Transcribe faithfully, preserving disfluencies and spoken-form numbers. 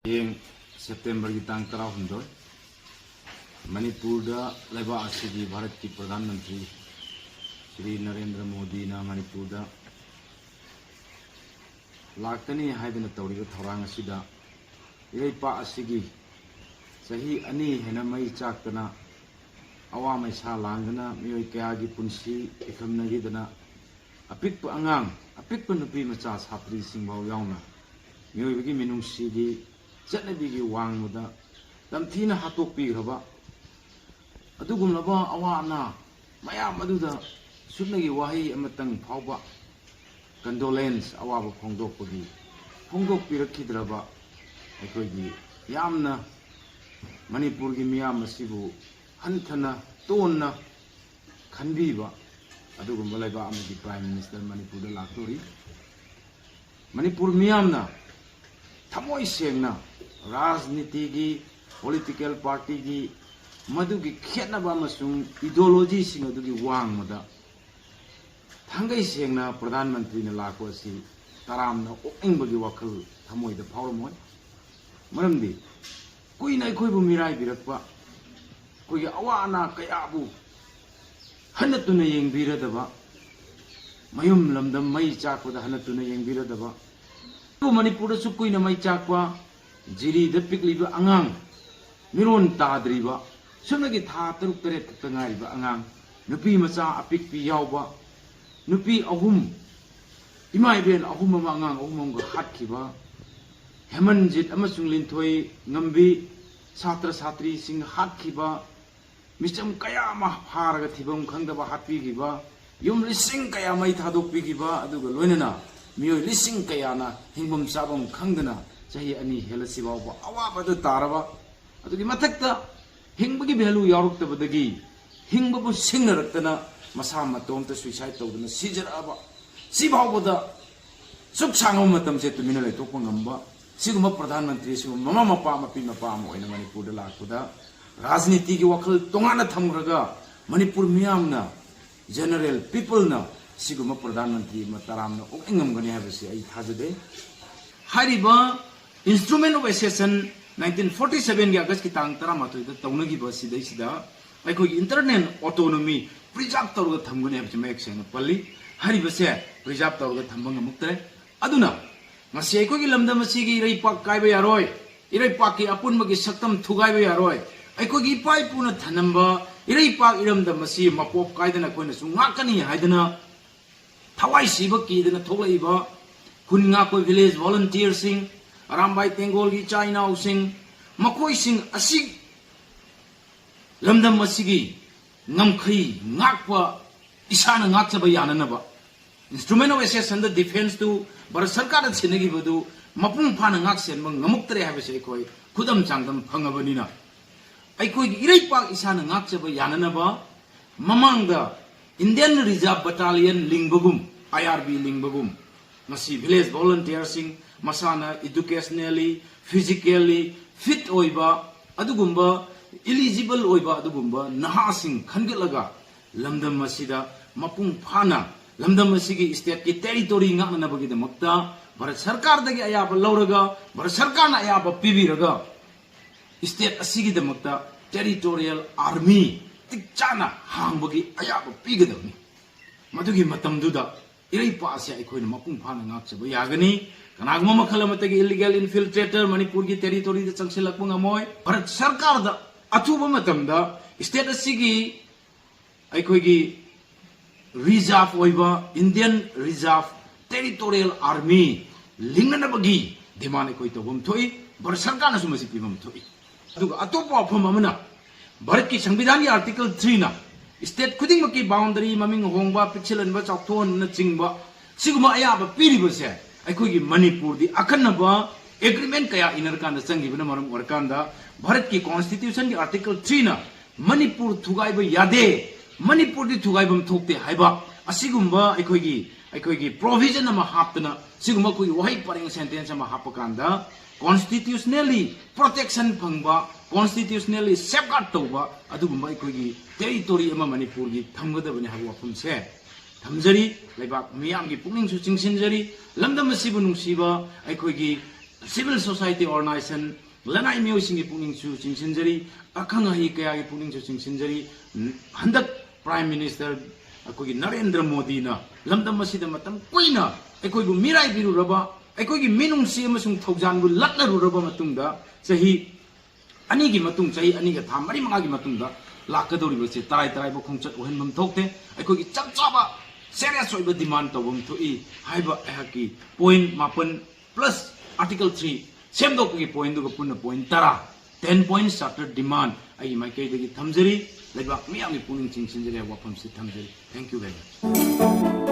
ꯍꯌꯦꯡ ꯁꯦꯞꯇꯦꯝꯕꯔꯒꯤ ꯇꯥꯡ ꯇꯔꯥꯍꯨꯝꯗꯣꯏ, ꯃꯅꯤꯄꯨꯔꯗ ꯂꯩꯕꯥꯛ ꯑꯁꯤꯒꯤ ꯚꯥꯔꯠꯀꯤ ꯄ꯭ꯔꯙꯥꯟ ꯃꯟꯇ꯭ꯔꯤ ꯁ꯭ꯔꯤ ꯅꯔꯦꯟꯗ꯭ꯔ ꯃꯣꯗꯤꯅ ꯃꯅꯤꯄꯨꯔꯗ ꯂꯥꯛꯀꯅꯤ ꯍꯥꯏꯗꯅ ꯇꯧꯔꯤꯕ ꯊꯧꯔꯥꯡ ꯑꯁꯤꯗ ꯏꯔꯩꯄꯥꯛ ꯑꯁꯤꯒꯤ ꯆꯍꯤ ꯑꯅꯤ ꯍꯦꯟꯅ ꯃꯩ ꯆꯥꯛꯇꯅ, ꯑꯋꯥ ꯃꯩꯁꯥ ꯂꯥꯡꯗꯅ, ꯃꯤꯑꯣꯏ ꯀꯌꯥꯒꯤ ꯄꯨꯟꯁꯤ ꯄꯤꯈꯝꯅꯈꯤꯗꯅ, ꯑꯄꯤꯛꯄ ꯑꯉꯥꯡ, ꯑꯄꯤꯛꯄ ꯅꯨꯄꯤ ꯃꯆꯥ ꯁꯥꯇ꯭ꯔꯤꯁꯤꯡꯐꯥꯎ ꯌꯥꯎꯅ ꯃꯤꯑꯣꯏꯕꯒꯤ ꯃꯤꯅꯨꯡꯁꯤꯒꯤ ꯆꯠꯅꯕꯤꯒꯤ ꯋꯥꯡꯃꯗ ꯇꯝꯊꯤꯅ ꯍꯥꯠꯇꯣꯛꯄꯤꯈ꯭ꯔꯕ ꯑꯗꯨꯒꯨꯝꯂꯕ ꯑꯋꯥ ꯑꯅꯥ ꯃꯌꯥꯝ ꯑꯗꯨꯗ ꯁꯨꯞꯅꯒꯤ ꯋꯥꯍꯩ ꯑꯃꯇꯪ ꯐꯥꯎꯕ condolence, ꯑꯋꯥꯕ ꯐꯣꯡꯗꯣꯛꯄꯒꯤ, ꯐꯣꯡꯗꯣꯛꯄꯤꯔꯛꯈꯤꯗ꯭ꯔꯕ ꯑꯩꯈꯣꯏꯒꯤ ꯌꯥꯝꯅ ꯃꯅꯤꯄꯨꯔꯒꯤ ꯃꯤꯌꯥꯝ ꯑꯁꯤꯕꯨ ꯍꯟꯊꯅ ꯇꯣꯟꯅ ꯈꯟꯕꯤꯕ ꯑꯗꯨꯒꯨꯝꯕ ꯂꯩꯕꯥꯛ ꯑꯃꯒꯤ Prime Minister ꯃꯅꯤꯄꯨꯔꯗ ꯂꯥꯛꯇꯣꯔꯤ꯫ ꯃꯅꯤꯄꯨꯔ ꯃꯤꯌꯥꯝꯅ ꯊꯃꯣꯏ ꯁꯦꯡꯅ ꯔꯥꯖꯅꯤꯇꯤꯒꯤ, political partyꯒꯤ ꯃꯗꯨꯒꯤ ꯈꯦꯠꯅꯕ ꯑꯃꯁꯨꯡ ideologyꯁꯤꯡ ꯑꯗꯨꯒꯤ ꯋꯥꯡꯃꯗ ꯊꯥꯡꯒꯩ ꯁꯦꯡꯅ ꯄ꯭ꯔꯙꯥꯟ ꯃꯟꯇ꯭ꯔꯤꯅ ꯂꯥꯛꯄ ꯑꯁꯤ ꯇꯔꯥꯝꯅ ꯑꯣꯛꯅꯤꯡꯕꯒꯤ ꯋꯥꯈꯜ ꯊꯃꯣꯏꯗ ꯐꯥꯎꯔꯝꯃꯣꯏ꯫ ꯃꯔꯝꯗꯤ ꯀꯨꯏꯅ ꯑꯩꯈꯣꯏꯕꯨ ꯃꯤꯔꯥꯏꯕꯤꯔꯛꯄ, ꯑꯩꯈꯣꯏꯒꯤ ꯑꯋꯥ ꯑꯅꯥ ꯀꯌꯥꯕꯨ ꯍꯟꯅ ꯇꯨꯅ ꯌꯦꯡꯕꯤꯔꯗꯕ, ꯃꯌꯨꯝ ꯂꯝꯗꯝ ꯃꯩ ꯆꯥꯛꯄꯗ ꯍꯟꯅ ꯇꯨꯅ ꯌꯦꯡꯕꯤꯔꯗꯕ, ꯑꯗꯨꯕꯨ ꯃꯅꯤꯄꯨꯔꯗꯁꯨ ꯀꯨꯏꯅ ꯃꯩ ꯆꯥꯛꯄ, ꯖꯤꯔꯤꯗ ꯄꯤꯛꯂꯤꯕ ꯑꯉꯥꯡ, ꯃꯤꯔꯣꯟ ꯇꯥꯗ꯭ꯔꯤꯕ, ꯁꯨꯞꯅꯒꯤ ꯊꯥ ꯇꯔꯨꯛ ꯇꯔꯦꯠ ꯈꯛꯇ ꯉꯥꯏꯔꯤꯕ ꯑꯉꯥꯡ, ꯅꯨꯄꯤ ꯃꯆꯥ ꯑꯄꯤꯛꯄꯤ ꯌꯥꯎꯕ, ꯅꯨꯄꯤ ꯑꯍꯨꯝ, ꯏꯃꯥ ꯏꯕꯦꯟ ꯑꯍꯨꯝ ꯑꯃ ꯑꯉꯥꯡ ꯑꯍꯨꯝ ꯑꯃꯒ ꯍꯥꯠꯈꯤꯕ, ꯍꯦꯃꯟꯖꯤꯠ ꯑꯃꯁꯨꯡ ꯂꯤꯟꯊꯣꯏ ꯉꯝꯕꯤ ꯁꯥꯇ꯭ꯔ ꯁꯥꯇ꯭ꯔꯤꯁꯤꯡ ꯍꯥꯠꯈꯤꯕ, ꯃꯤꯆꯝ ꯀꯌꯥ ꯑꯃ ꯐꯥꯔꯒ ꯊꯤꯐꯝ ꯈꯪꯗꯕ ꯍꯥꯠꯄꯤꯈꯤꯕ, ꯌꯨꯝ ꯂꯤꯁꯤꯡ ꯀꯌꯥ ꯃꯩ ꯊꯥꯗꯣꯛꯄꯤꯈꯤꯕ, ꯑꯗꯨꯒ ꯂꯣꯏꯅꯅ ꯃꯤꯑꯣꯏ ꯂꯤꯁꯤꯡ ꯀꯌꯥꯅ ꯍꯤꯡꯐꯝ ꯆꯥꯐꯝ ꯈꯪꯗꯅ ꯆꯍꯤ ꯑꯅꯤ ꯍꯦꯜꯂꯁꯤ ꯐꯥꯎꯕ ꯑꯋꯥꯕꯗ ꯇꯥꯔꯕ, ꯑꯗꯨꯒꯤ ꯃꯊꯛꯇ ꯍꯤꯡꯕꯒꯤ value ꯌꯥꯎꯔꯛꯇꯕꯗꯒꯤ ꯍꯤꯡꯕꯕꯨ ꯁꯤꯡꯅꯔꯛꯇꯅ ꯃꯁꯥ ꯃꯇꯣꯝꯇ suicide ꯇꯧꯗꯨꯅ ꯁꯤꯖꯔꯛꯑꯕ, ꯁꯤ ꯐꯥꯎꯕꯗ ꯁꯨꯛ ꯁꯥꯡꯉꯕ ꯃꯇꯝꯁꯦ ꯇꯨꯃꯤꯟꯅ ꯂꯩꯊꯣꯛꯄ ꯉꯝꯕ ꯁꯤꯒꯨꯝꯕ ꯄ꯭ꯔꯙꯥꯟ ꯃꯟꯇ꯭ꯔꯤ, ꯁꯤꯒꯨꯝꯕ ꯃꯃꯥ ꯃꯄꯥ, ꯃꯄꯤ ꯃꯄꯥ ꯑꯃ ꯑꯣꯏꯅ ꯃꯅꯤꯄꯨꯔꯗ ꯂꯥꯛꯄꯗ ꯔꯥꯖꯅꯤꯇꯤꯒꯤ ꯋꯥꯈꯜ ꯇꯣꯉꯥꯟꯅ ꯊꯝꯈ꯭ꯔꯒ ꯃꯅꯤꯄꯨꯔ ꯃꯤꯌꯥꯝꯅ, general peopleꯅ ꯁꯤꯒꯨꯝꯕ ꯄ꯭ꯔꯙꯥꯟ ꯃꯟꯇ꯭ꯔꯤ ꯑꯃ ꯇꯔꯥꯝꯅ ꯑꯣꯛꯅꯤꯡꯉꯝꯒꯅꯤ ꯍꯥꯏꯕꯁꯤ ꯑꯩ ꯊꯥꯖꯗꯦ꯫ ꯍꯥꯏꯔꯤꯕ Instrument of Accession nineteen forty seven ꯒꯤ August ꯀꯤ ꯇꯥꯡ ꯇꯔꯥꯃꯥꯊꯣꯏꯗ ꯇꯧꯅꯈꯤꯕ ꯑꯁꯤꯗꯩꯁꯤꯗ ꯑꯩꯈꯣꯏꯒꯤ internal autonomy preserve ꯇꯧꯔꯒ ꯊꯝꯒꯅꯤ ꯍꯥꯏꯕꯁꯤ ꯃꯌꯦꯛ ꯁꯦꯡꯅ ꯄꯜꯂꯤ꯫ ꯍꯥꯏꯔꯤꯕꯁꯦ preserve ꯇꯧꯔꯒ ꯊꯝꯕ ꯉꯝꯃꯛꯇ꯭ꯔꯦ꯫ ꯑꯗꯨꯅ ꯉꯁꯤ ꯑꯩꯈꯣꯏꯒꯤ ꯂꯝꯗꯝ ꯑꯁꯤꯒꯤ ꯏꯔꯩꯄꯥꯛ ꯀꯥꯏꯕ ꯌꯥꯔꯣꯏ, ꯏꯔꯩꯄꯥꯛꯀꯤ ꯑꯄꯨꯟꯕꯒꯤ ꯁꯛꯇꯝ ꯊꯨꯒꯥꯏꯕ ꯌꯥꯔꯣꯏ, ꯑꯩꯈꯣꯏꯒꯤ ꯏꯄꯥ ꯏꯄꯨꯅ ꯊꯅꯝꯕ ꯏꯔꯩꯄꯥꯛ ꯏꯔꯝꯗꯝ ꯑꯁꯤ ꯃꯄꯣꯞ ꯀꯥꯏꯗꯅ ꯑꯩꯈꯣꯏꯅꯁꯨ ꯉꯥꯛꯀꯅꯤ ꯍꯥꯏꯗꯅ ꯊꯋꯥꯏ ꯁꯤꯕ ꯀꯤꯗꯅ ꯊꯣꯛꯂꯛꯏꯕ ꯈꯨꯟ ꯉꯥꯛꯄ village volunteerꯁꯤꯡ, ꯑꯔꯥꯝꯕꯥꯏ ꯇꯦꯡꯒꯣꯜꯒꯤ ꯏꯆꯥ ꯏꯅꯥꯎꯁꯤꯡ, ꯃꯈꯣꯏꯁꯤꯡ ꯑꯁꯤ ꯂꯝꯗꯝ ꯑꯁꯤꯒꯤ ꯉꯝꯈꯩ ꯉꯥꯛꯄ, ꯏꯁꯥꯅ ꯉꯥꯛꯆꯕ ꯌꯥꯅꯅꯕ instrument of accessionꯗ defenceꯇꯨ ꯚꯥꯔꯠ ꯁꯔꯀꯥꯔꯗ ꯁꯤꯟꯅꯈꯤꯕꯗꯨ ꯃꯄꯨꯡ ꯐꯥꯅ ꯉꯥꯛ ꯁꯦꯟꯕ ꯉꯝꯃꯛꯇ꯭ꯔꯦ ꯍꯥꯏꯕꯁꯤ ꯑꯩꯈꯣꯏ ꯈꯨꯗꯝ ꯆꯥꯡꯗꯝ ꯐꯪꯉꯕꯅꯤꯅ, ꯑꯩꯈꯣꯏꯒꯤ ꯏꯔꯩꯄꯥꯛ ꯏꯁꯥꯅ ꯉꯥꯛꯆꯕ ꯌꯥꯅꯅꯕ ꯃꯃꯥꯡꯗ Indian Reserve Battalion ꯂꯤꯡꯕꯒꯨꯝ, IRB ꯂꯤꯡꯕꯒꯨꯝ, ꯉꯁꯤ village volunteerꯁꯤꯡ ꯃꯁꯥꯅ educationally, physically fit ꯑꯣꯏꯕ, ꯑꯗꯨꯒꯨꯝꯕ eligible ꯑꯣꯏꯕ ꯑꯗꯨꯒꯨꯝꯕ ꯅꯍꯥꯁꯤꯡ ꯈꯟꯒꯠꯂꯒ ꯂꯝꯗꯝ ꯑꯁꯤꯗ ꯃꯄꯨꯡ ꯐꯥꯅ ꯂꯝꯗꯝ ꯑꯁꯤꯒꯤ stateꯀꯤ territory ꯉꯥꯛꯅꯅꯕꯒꯤꯗꯃꯛꯇ ꯚꯥꯔꯠ ꯁꯔꯀꯥꯔꯗꯒꯤ ꯑꯌꯥꯕ ꯂꯧꯔꯒ, ꯚꯥꯔꯠ ꯁꯔꯀꯥꯔꯅ ꯑꯌꯥꯕ ꯄꯤꯕꯤꯔꯒ state ꯑꯁꯤꯒꯤꯗꯃꯛꯇ territorial army ꯃꯇꯤꯛ ꯆꯥꯅ ꯍꯥꯡꯕꯒꯤ ꯑꯌꯥꯕ ꯄꯤꯒꯗꯕꯅꯤ꯫ ꯃꯗꯨꯒꯤ ꯃꯇꯝꯗꯨꯗ ꯏꯔꯩꯄꯥꯛ ꯑꯁꯦ ꯑꯩꯈꯣꯏꯅ ꯃꯄꯨꯡ ꯐꯥꯅ ꯉꯥꯛꯆꯕ ꯌꯥꯒꯅꯤ꯫ ꯀꯅꯥꯒꯨꯝꯕ ꯃꯈꯜ ꯑꯃꯠꯇꯒꯤ illegal infiltrator ꯃꯅꯤꯄꯨꯔꯒꯤ territoryꯗ ꯆꯪꯁꯤꯜꯂꯛꯄ ꯉꯝꯃꯣꯏ꯫ ꯚꯥꯔꯠ ꯁꯔꯀꯥꯔꯗ ꯑꯊꯨꯕ ꯃꯇꯝꯗ state ꯑꯁꯤꯒꯤ ꯑꯩꯈꯣꯏꯒꯤ reserve ꯑꯣꯏꯕ Indian Reserve Territorial Army ꯂꯤꯡꯅꯅꯕꯒꯤ demand ꯑꯩꯈꯣꯏ ꯇꯧꯐꯝ ꯊꯣꯛꯏ꯫ ꯚꯥꯔꯠ ꯁꯔꯀꯥꯔꯅꯁꯨ ꯃꯁꯤ ꯄꯤꯐꯝ ꯊꯣꯛꯏ꯫ ꯑꯗꯨꯒ ꯑꯇꯣꯞꯄ ꯋꯥꯐꯝ ꯑꯃꯅ, ꯚꯥꯔꯠꯀꯤ ꯁꯪꯕꯤꯙꯥꯟꯒꯤ article threeꯅ state ꯈꯨꯗꯤꯡꯃꯛꯀꯤ boundary, ꯃꯃꯤꯡ ꯍꯣꯡꯕ, ꯄꯤꯛꯁꯤꯜꯍꯟꯕ, ꯆꯥꯎꯊꯣꯛꯍꯟꯕꯅꯆꯤꯡꯕ ꯁꯤꯒꯨꯝꯕ ꯑꯌꯥꯕ ꯄꯤꯔꯤꯕꯁꯦ ꯑꯩꯈꯣꯏꯒꯤ ꯃꯅꯤꯄꯨꯔꯗꯤ ꯑꯈꯟꯅꯕ agreement ꯀꯌꯥ ꯏꯅꯔꯀꯥꯟꯗ ꯆꯪꯈꯤꯕꯅ ꯃꯔꯝ ꯑꯣꯏꯔꯀꯥꯟꯗ ꯚꯥꯔꯠꯀꯤ constitutionꯒꯤ article threeꯅ ꯃꯅꯤꯄꯨꯔ ꯊꯨꯒꯥꯏꯕ ꯌꯥꯗꯦ, ꯃꯅꯤꯄꯨꯔꯗꯤ ꯊꯨꯒꯥꯏꯐꯝ ꯊꯣꯛꯇꯦ ꯍꯥꯏꯕ ꯑꯁꯤꯒꯨꯝꯕ ꯑꯩꯈꯣꯏꯒꯤ, ꯑꯩꯈꯣꯏꯒꯤ provision ꯑꯃ ꯍꯥꯞꯇꯅ, ꯁꯤꯒꯨꯝꯕ ꯑꯩꯈꯣꯏꯒꯤ ꯋꯥꯍꯩ ꯄꯔꯦꯡ sentence ꯑꯃ ꯍꯥꯞꯄ ꯀꯥꯟꯗ constitutionally protection ꯐꯪꯕ, constitutionally safeguard ꯇꯧꯕ ꯑꯗꯨꯒꯨꯝꯕ ꯑꯩꯈꯣꯏꯒꯤ territory ꯑꯃ ꯃꯅꯤꯄꯨꯔꯒꯤ ꯊꯝꯒꯗꯕꯅꯤ ꯍꯥꯏꯕ ꯋꯥꯐꯝꯁꯦ ꯊꯝꯖꯔꯤ꯫ ꯂꯩꯕꯥꯛ ꯃꯤꯌꯥꯝꯒꯤ ꯄꯨꯛꯅꯤꯡꯁꯨ ꯆꯤꯡꯁꯤꯟꯖꯔꯤ꯫ ꯂꯝꯗꯝ ꯑꯁꯤꯕꯨ ꯅꯨꯡꯁꯤꯕ ꯑꯩꯈꯣꯏꯒꯤ civil society organization, ꯂꯅꯥꯏ ꯃꯤꯑꯣꯏꯁꯤꯡꯒꯤ ꯄꯨꯛꯅꯤꯡꯁꯨ ꯆꯤꯡꯁꯤꯟꯖꯔꯤ, ꯑꯈꯪ ꯑꯍꯩ ꯀꯌꯥꯒꯤ ꯄꯨꯛꯅꯤꯡꯁꯨ ꯆꯤꯡꯁꯤꯟꯖꯔꯤ꯫ ꯍꯟꯗꯛ Prime Minister ꯑꯩꯈꯣꯏꯒꯤ ꯅꯔꯦꯟꯗ꯭ꯔ ꯃꯣꯗꯤꯅ ꯂꯝꯗꯝ ꯑꯁꯤꯗ ꯃꯇꯝ ꯀꯨꯏꯅ ꯑꯩꯈꯣꯏꯕꯨ ꯃꯤꯔꯥꯏꯕꯤꯔꯨꯔꯕ, ꯑꯩꯈꯣꯏꯒꯤ ꯃꯤꯅꯨꯡꯁꯤ ꯑꯃꯁꯨꯡ ꯊꯧꯖꯥꯟꯕꯨ ꯂꯥꯠꯅꯔꯨꯔꯕ ꯃꯇꯨꯡꯗ, ꯆꯍꯤ ꯑꯅꯤꯒꯤ ꯃꯇꯨꯡ, ꯆꯍꯤ ꯑꯅꯤꯒ ꯊꯥ ꯃꯔꯤ ꯃꯉꯥꯒꯤ ꯃꯇꯨꯡꯗ ꯂꯥꯛꯀꯗꯧꯔꯤꯕꯁꯦ ꯇꯔꯥꯏ ꯇꯔꯥꯏꯕ ꯈꯣꯡꯆꯠ ꯑꯣꯏꯍꯟꯐꯝ ꯊꯣꯛꯇꯦ꯫ ꯑꯩꯈꯣꯏꯒꯤ ꯆꯞ ꯆꯥꯕ serious ꯑꯣꯏꯕ demand ꯇꯧꯐꯝ ꯊꯣꯛꯏ ꯍꯥꯏꯕ ꯑꯩꯍꯥꯛꯀꯤ point ꯃꯥꯄꯟ plus Article three ꯁꯦꯝꯗꯣꯛꯄꯒꯤ pointꯗꯨꯒ ꯄꯨꯟꯅ point ꯇꯔꯥ, ten points charter demand ꯑꯩꯒꯤ ꯃꯥꯏꯀꯩꯗꯒꯤ ꯊꯝꯖꯔꯤ꯫ ꯂꯩꯕꯥꯛ ꯃꯤꯌꯥꯝꯒꯤ ꯄꯨꯛꯅꯤꯡ ꯆꯤꯡꯁꯤꯟꯖꯔꯤ ꯍꯥꯏꯕ ꯋꯥꯐꯝꯁꯤ ꯊꯝꯖꯔꯤ꯫ Thank you very much꯫